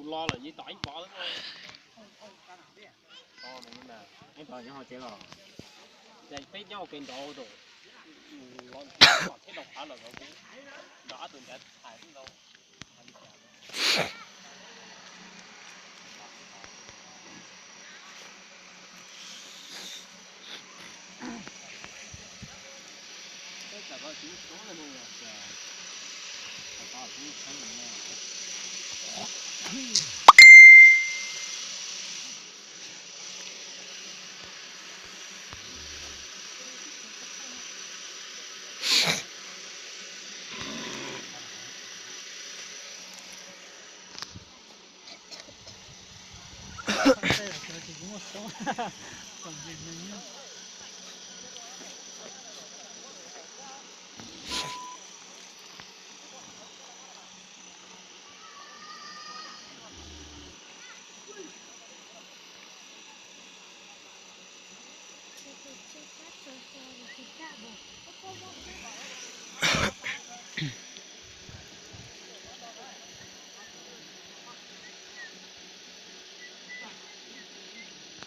Los lawm yeej tom ib pov. Peb nyob ua ke nrov rau, los thiab rau qhov los rau, nrov ob tug nrad hais ntau.